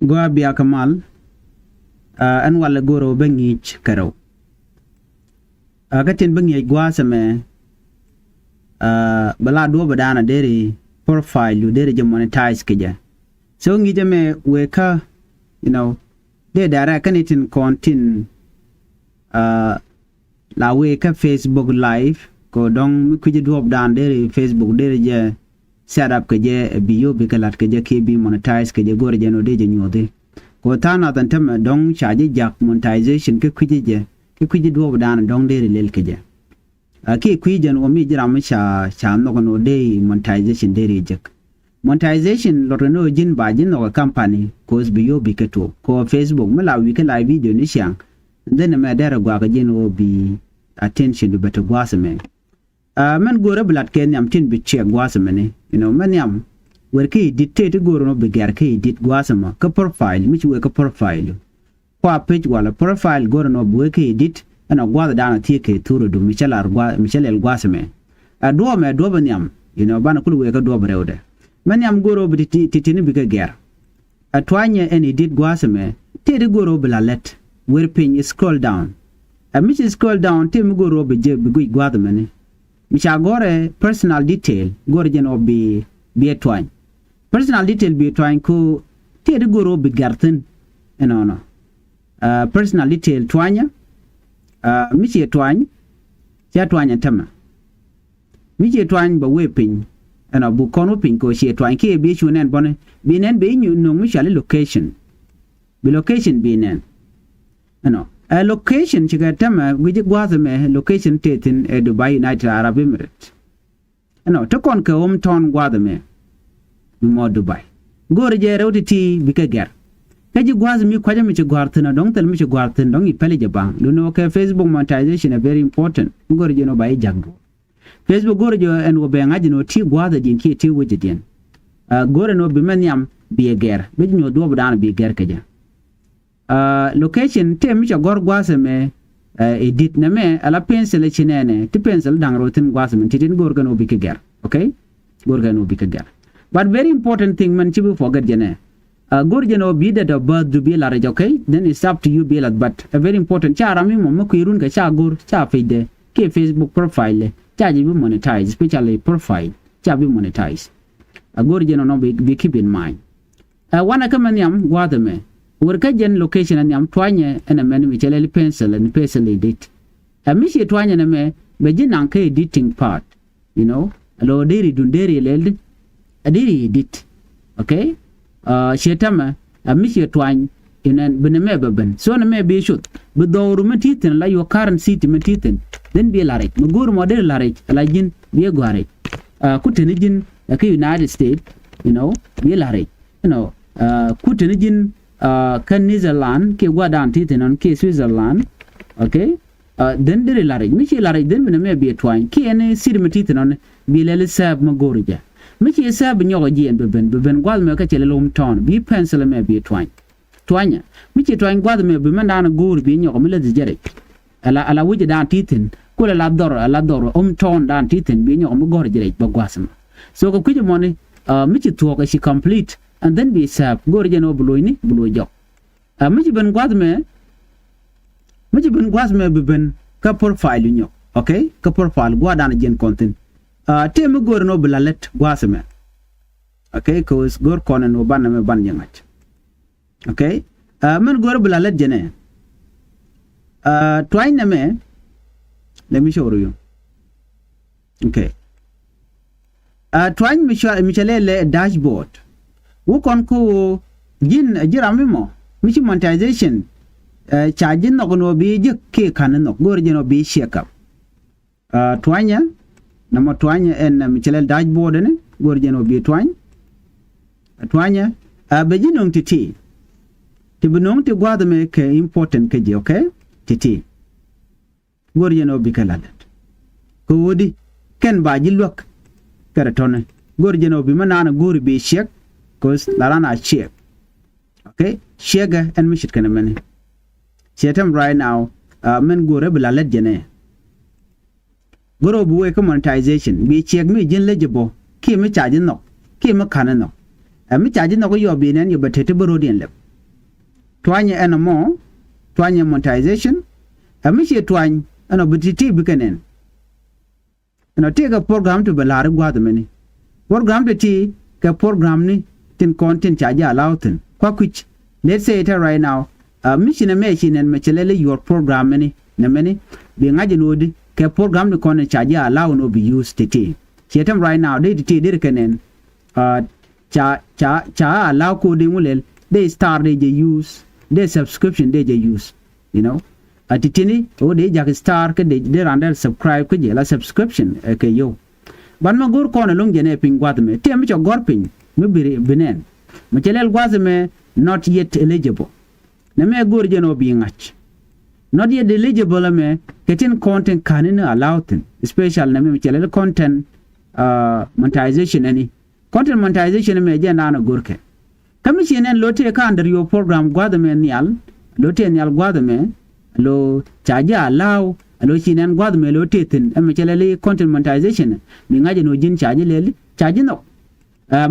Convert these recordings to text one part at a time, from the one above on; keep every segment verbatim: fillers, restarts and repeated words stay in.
Gua bia kɛ mal. Ɛn walɛ go̱r ɔ bä ŋi̱i̱c kɛ rɛw. Kä tin bä ŋi̱i̱c gua̱a̱th ɛmɛ, bɛ la duɔ̱ɔ̱p ɛ da̱a̱n a deri profile du deri jɛ monetize kɛ jɛ. So ŋi̱i̱c ɛmɛ wëë kä, you know, dee direct kä ni tin kɔn tin la wëë kä Facebook Live kɛ dɔ̱ŋ mi kui̱ci duɔ̱ɔ̱p da̱a̱n deri Facebook deri jɛ set up kɛ jɛ, bi yio̱w bi kɛ la̱t kɛ jɛ kiɛ bi monetize kɛ jɛ, go̱rɛ jɛ nɔ dee jɛ nyuɔthi. Kɛ tha̱a̱ŋ nath ɛn tämɛ dɔ̱ŋ ca jɛ jak monetization kä kui̱ci jɛ, kä kui̱ci duɔ̱ɔ̱p da̱a̱n dɔ̱ŋ deri lel kɛ jɛ. Kiɛ kui̱ jɛn ɣöö mi ji̱ ram mi ca, ca nhɔk ɛn ɣöö dee monetization deri jek. Monetization luɔt kɛ ni ɣöö ji̱n ba ji̱ nhɔk ɛ company, kɛ ɣöö bi yio̱w bi kɛ tuɔɔk kɛ ɣöö Facebook mi la wi̱i̱ kä live video ni ciaŋ. Dhen ɛmɛ derɛ guakä ji̱n ɣöö bi attention bi bɛ te gua̱a̱th ɛmɛ. Mɛn go̱o̱rä bi latkɛ nhiam tin bi check gua̱a̱th ɛmɛni, you know, mɛ nhiam. Wer kä edit tëë ti go̱o̱rä nɔ bi gɛr kä edit gua̱a̱th ɛmɔ kä profile mi ci wee kä profile. Kua page walɛ profile go̱o̱rä nɔ bi wee kä edit ɛn ɔ gua̱a̱th da̱a̱n ɔ thiee kɛ thurä du mi cä lar gua̱a̱th, mi cä lɛl gua̱a̱th ɛmɛ. Ɛ duɔ̱ɔ̱p mɛ duɔ̱ɔ̱p ɛ nhiam, you know, banɛ kul wee kä duɔ̱ɔ̱p rɛwdɛ. Mɛ nhiam go̱o̱rä bi ti ti ti ni bi kɛ gɛr. Ɛ tuanyɛ ɛn edit gua̱a̱th ɛmɛ tëë ti go̱o̱rä bi la lät. Wer piny scroll down. Ɛ mi ci scroll down tëë mi go̱o̱rä bi jek bi guic gua̱a̱th ɛmɛni. Mi ca gɔ̱rɛ personal detail go̱o̱rä jɛn ɔ bi, bi ɛ tuany. Personal detail bi ɛ tuany ko tëë ti go̱o̱rä bi gɛr thi̱n. Ɛnɔnɔ. Personal detail tuanyɛ. Mi ci ɛ tuany, ci ɛ tuany ɛn tämɛ. Mi ci ɛ tuany bɛ wee piny. Ɛnɔ buk kɔn wä piny kɛ ɣöö ci ɛ tuany kiɛ bi cu nɛn bɔni, bi nɛn bi nyu no̱ŋ mi cɔali location. Bi location bi nɛn. Ɛnɔ ɛ location cikɛ tämɛ guici gua̱a̱th ɛmɛ location tëë thi̱n ɛ Dubai, United Arab Emirates. Ɛnɔ ti kɔn kɛ hometown gua̱a̱th ɛmɛ. Mi mɔ Dubai. Go̱o̱rɛ jɛ rɛw ti̱ti̱ bikɛ gɛr. Kä ji̱ gua̱a̱th mi kuacä mi ci gua̱a̱r thi̱n ɔ dɔ̱ŋ thil mi ci gua̱a̱r thi̱n dɔ̱ŋ i̱ pɛli jɛ baŋ. Lunɛ wä kɛ Facebook monetization ɛ very important. Mi go̱o̱rɛ jɛ nɔ ba i̱ jak duɔ̱ɔ̱r. Facebook go̱o̱rɛ jɛ ɛn wä bɛ ŋa̱c jɛ nɔ ti gua̱a̱th ɛ diɛn kiɛ ti wec ɛ diɛn. Go̱o̱rɛ nɔ bi mɛ nhiam bi ɛ gɛr bi ji̱ nyuɔ̱th duɔ̱ɔ̱p dan bi gɛr kɛ jɛ. Location tëë mi cɛ gɔ̱r gua̱a̱th ɛmɛ edit nɛmɛ ala pencil ɛ ci nɛnɛ ti pencil da̱ŋ rɔ thi̱n gua̱a̱th ɛmɛ ti tin go̱o̱r kɛn wä bi kɛ gɛr. Okay. Go̱o̱r kɛn wä bi kɛ gɛr. But very important thing mɛn ci bi forget jɛ nɛ. Go̱r jɛn ɔ bi dɛ dɔ birth du bi lat rɛc, okay? Then it's up to you bi lat, but a very important. Ca ram mi mɔ mi kui̱ run kɛ ca go̱r ca page dɛ kiɛ Facebook profile dɛ ca jɛ bi monetize, especially profile ca bi monetize. A go̱r jɛn ɔ nɔ bi, bi keep in mind. Ɛ wanɛ kä mɛ nhiam gua̱a̱th ɛmɛ. Wer kä jɛn location ɛ nhiam tuanyɛ ɛn ɛmɛn mi cɛ lɛli pencil ɛn pencil edit. Ɛ mi ci tuanyɛ ɛn ɛmɛ bɛ ji̱ naŋ kä editing part. You know, a lo deri dun deri lel di a deri dit. Okay. Ciɛ tämɛ a mi ciɛ tuany. Inɛn bi ni mɛ bɛ ben so ni mɛ bi cuth bi dhɔru mi ti thin la your current city mi ti thin. Then bi la rɛc mi go̱o̱r mɔ deri la rɛc la ji̱n bi gɔ̱a̱r rɛc. Ku teni ji̱n kä United States, you know, bi la rɛc, you know. Ku teni ji̱n kä Netherland kiɛ gua̱dan ti thin ɔn kiɛ Switzerland. Okay. Dhen deri la rɛc mi ci la rɛc dhen bi nɛ mɛ bi tuany kiɛ ni city mi ti thin ɔn. Bi lɛli sɛɛp mi go̱o̱ri jɛ mi ci sɛɛp bi nyɔk jiɛn bi ben bi ben gua̱th mɛ kä cɛ lɛli hometown bi pencil mɛ bi tuany. Tuanyɛ mi ci tuany gua̱th mɛ bi mɛn dan go̱o̱ri bi nyɔk mi lɛ dhi jɛ rɛc. Ala, ala wi̱cɛ dan ti thin kulɛ la dhɔr, ala dhɔr hometown dan ti thin bi nyɔk mi gɔ̱r jɛ rɛc bä gua̱th mɛ. So kɛ kui̱c mɔni mi ci thuɔ̱k ɛ ci complete and then bi sɛɛp go̱o̱ri jɛ ni wä bi lo̱cni bi lo̱c jɔk. Mi ci ben gua̱th mɛ mi ci ben gua̱th mɛ bi ben kä profile nyɔk. Okay. Kä profile gua̱dan jiɛn kɔn thin. Tëë mi go̱o̱r ni wä bi la lät gua̱th mɛ. Okay. Cause go̱o̱r kɔn ni wä ban mɛ ban jɛ ŋa̱c. Okay. Mɛn go̱o̱r bi la lät jɛ nɛ. Tuany nɛ mɛ. Let me show you. Okay. Tuany mi cua mi cɛ lɛ lɛ dashboard. Wä kɔn ko ji̱n ji̱ ram mi mɔ mi ci monetization. Ca ji̱ nhɔk ni wä bi ji̱ kiɛ ka̱n ni nhɔk go̱o̱r jɛ ni wä bi check up. Tuanyɛ. Nɔmɔ tuanyɛ ɛn mi cɛ lɛ dashboard ni go̱o̱r jɛ ni wä bi tuany. Tuanyɛ. Bɛ ji̱ no̱ŋ ti̱ti̱. Ti bi no̱ŋ ti gua̱a̱th mɛ kɛ important kä ji̱. Okay. Ti̱ti̱. Go̱r jɛn ɔ bikɛ lat lät kɛ ɣöödi kɛn ba ji̱ luäk. Kɛ rɛ tɔ̱nɛ go̱r jɛn ɔ bi mɛ naan ɛ go̱o̱ri bi ciɛk. Cause la ran a ciɛk. Okay. Ciɛkɛ ɛn mi ce̱tkɛ nɛmɛni. Ciɛ tɛm right now. Mɛn go̱rɛ bi lat lät jɛn ɛ. Go̱r ɔ bi wee kä monetization bi ciɛk mi ji̱n lec jɛ bɔ kiɛ mi ca ji̱ nhɔk kiɛ mi ka̱n ɛ nhɔk. Ɛ mi ca ji̱ nhɔk i̱ yɔ bi nɛn yɔ bɛ teti bä ro̱diɛn lɛp. tuanyɛ ɛn ɛmɔ, tuanyɛ monetization. Ɛ mi ciɛ tuany ɛn ɔ bi ti̱ti̱ bikɛ nɛn. Ɛn ɔ tëëkɛ program ti bɛ la̱r i̱ gua̱a̱th ɛmɛni. Program ti̱ti̱ kɛ program ni tin kɔn tin ca jɛ allow thi̱n. Kua kui̱c, let's say it right now, mi ci nɛmɛ ci nɛn mɛ cɛ lɛl i̱ your program mɛni nɛmɛni bi ŋa̱c in ɣöödi kɛ program ni kɔn in ca jɛ allow in ɣöö bi use ti̱ti̱. Ciɛ tɛm right now dee ti̱ti̱ dee ri kɛ nɛn. Ca ca ca allow kɛ ɣöö dee ŋu lɛl dee star dee jɛ use, dee subscription dee jɛ use. You know, a ti̱ti̱ni ɣöö dee jak star kä dee dee raan dee subscribe kä jɛ la subscription ɛ kɛ yio̱w. Ban mɛ go̱r kɔn ɛlɔ̱ŋ jɛn ɛ piny gua̱th ɛmɛ tiɛm mi cɛ gɔ̱r piny mi bi bi nɛn. Mi cɛ lɛl gua̱th ɛmɛ not yet eligible. Nɛ mɛ go̱r jɛn ɔ bi ŋa̱c. Not yet eligible ɛmɛ kɛ tin content ka̱n in allow thi̱n, especially nɛ mɛ mi cɛ lɛl content monetization ɛni. Content monetization ɛmɛ jɛn da̱a̱n a go̱rkɛ. Kä mi ci nɛn lo tëë kä under your program gua̱th ɛmɛ nhial, lo tëë nhial gua̱th ɛmɛ, lo ca ji̱ allow, lo ci nɛn gua̱th ɛmɛ lo tëë thi̱n ɛmɛ cɛ lɛli content monetization. Mi ŋa̱c ɛn ɣöö ji̱n ca ji̱ lɛli ca ji̱ nhɔk.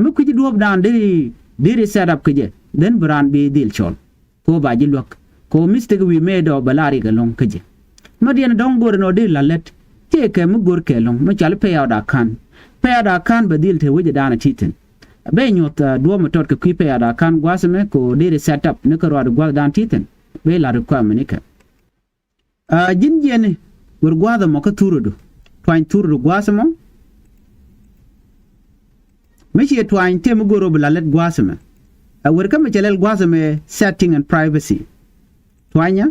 Mi kui̱ci duɔ̱ɔ̱p da̱a̱n deri deri set up kɛ jɛ, then bi raan bi dhil cɔl. Ko ba ji̱ luäk ko mistake wi̱i̱ mëë dɔɔk bɛ la rik ɛlɔ̱ŋ kä ji̱. Mɛ diɛn dɔ̱ŋ go̱r ɛn ɔ dee la lät tëëkɛ mi go̱r kɛ ɛlɔ̱ŋ mi cɔal i̱ payout account. Payout account bɛ dhil te wecɛ da̱a̱n a ti̱thi̱n. Bɛ nyuɔ̱th duɔ̱ɔ̱p mi tɔt kɛ kui̱ payout account gua̱a̱th ɛmɛ kɛ ɣöö deri set up ni kɛ ruaat gua̱a̱th da̱a̱n ti̱thi̱n. Bɛ la requirement ni kɛ. Ji̱n jiɛni wër gua̱a̱th ɛmɔ kä thurdu, tuany thurdu gua̱a̱th ɛmɔ. Mi ciɛ tuany tëë mi go̱r ɔ bi la lät gua̱a̱th ɛmɛ. Ɛ wër kä mi cɛ lɛl gua̱a̱th ɛmɛ setting and privacy. Tuanyä.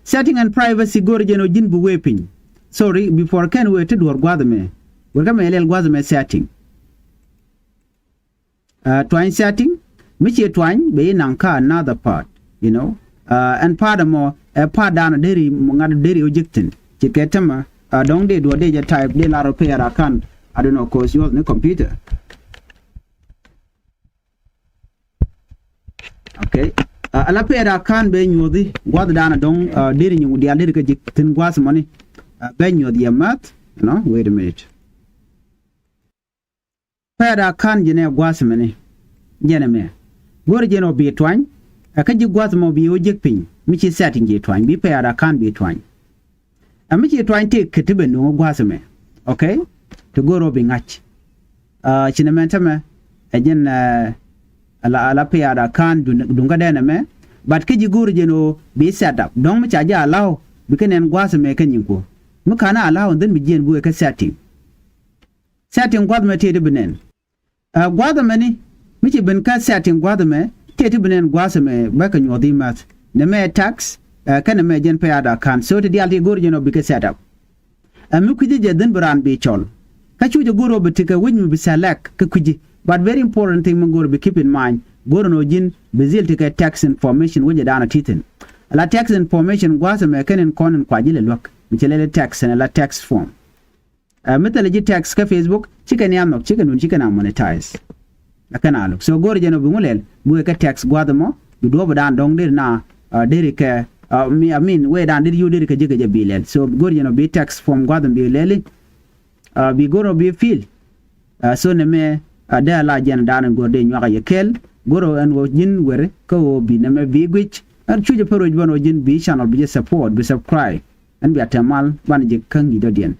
Setting and privacy go̱r jɛn ɔ ji̱n bi wee piny. Sorry, before kɛn wee ti duɔ̱r gua̱a̱th ɛmɛ. Wër kä mi cɛ lɛl gua̱a̱th ɛmɛ setting. Tuany setting mi ciɛ tuany bɛ yi naŋ kä another part, you know. Ɛn part ɛmɔ ɛ part dan deri ŋa̱t deri ɔ jek thi̱n ci kɛ tämɛ. Dɔ̱ŋ dee duɔ̱ dee jɛ type dee lar ɔ payout account. I don't know cause yours ni computer. Okay. Ala payout account bɛ nyuɔthi gua̱th dan dɔ̱ŋ deri nyiŋ dial deri kɛ jek thi̱n gua̱th mɔni. Bɛ nyuɔth yɛ math, you know, wait a minute. Payout account jɛn ɛ gua̱a̱th mɛni. Jɛn ɛmɛ go̱r jɛn ɔ bi tuany. Ɛ kä ji̱ gua̱a̱th mɔ bi ɔ jek piny mi ci setting ji̱ tuany bi payout account bi tuany. Ɛ mi ci tuany tëë kä ti ben nuŋ gua̱a̱th ɛmɛ. Okay. Ti go̱r ɔ bi ŋa̱c. Ci nɛ mɛn tämɛ ɛ jɛn ala ala payout account duŋ kä dɛn ɛmɛ. But kä ji̱ go̱r jɛn ɔ bi set up dɔ̱ŋ mi ca ji̱ allow bi kä nɛn gua̱a̱th ɛmɛ kä nyiŋ kuɔ. Mi ka̱n allow and then bi jiɛn bi wee kä setting. Setting gua̱th mɛ tëë ti bi nɛn. Ɛ gua̱th ɛmɛni mi ci ben kä setting gua̱th ɛmɛ tëë ti bi nɛn gua̱th ɛmɛ bä kɛ nyuɔ̱th i̱ mäth. Nɛ mɛ tax ɛ kɛn ɛmɛ jɛn payout account so ti diaal ti go̱r jɛn ɔ bikɛ set up. Ɛ mi kui̱ci jɛ dhin bi raan bi cɔl. Kä cu jɛ go̱r ɔ bi ti kɛ wi̱c mi bi select kä kui̱ci. But very important thing mi go̱r bi keep in mind go̱r ɛn ɔ ji̱n bi dhil ti kɛ tax information wi̱c ɛ da̱a̱n ɔ ti thi̱n. Ala tax information gua̱th ɛmɛ kɛn in kɔn in kua ji̱ lɛ luäk mi cɛ lɛl tax ɛn ala tax form. Ɛ mi thilɛ ji̱ tax kä Facebook cikɛ ni a nhɔk cikɛ nun cikɛ na monetize. Ɛ kɛn a lo̱k so go̱o̱r jɛn ɔ bi ŋu lɛl bi wee kä tax gua̱th ɛmɔ bi duɔ̱ɔ̱p dan dɔ̱ŋ deri na deri kɛ mi amin wee dan deri yio̱w deri kɛ ji̱ kɛ jɛ bi lɛl so go̱o̱r jɛn ɔ bi tax form gua̱th ɛmɔ bi lɛli. Bi go̱o̱r ɔ bi fill. So nɛ mɛ dee a la jɛn dan in go̱o̱r dee nyuak a yɛ kɛl go̱o̱r ɔ ɛn ɣöö ji̱n weri kä ɣöö bi nɛ mɛ bi guic ɛn cuc ɛ pär roc bän ɣöö ji̱n bi channel bi jɛ support bi subscribe. Ɛn bia tɛm mal banɛ jɛ kä ŋi̱i̱c dɔ̱diɛn.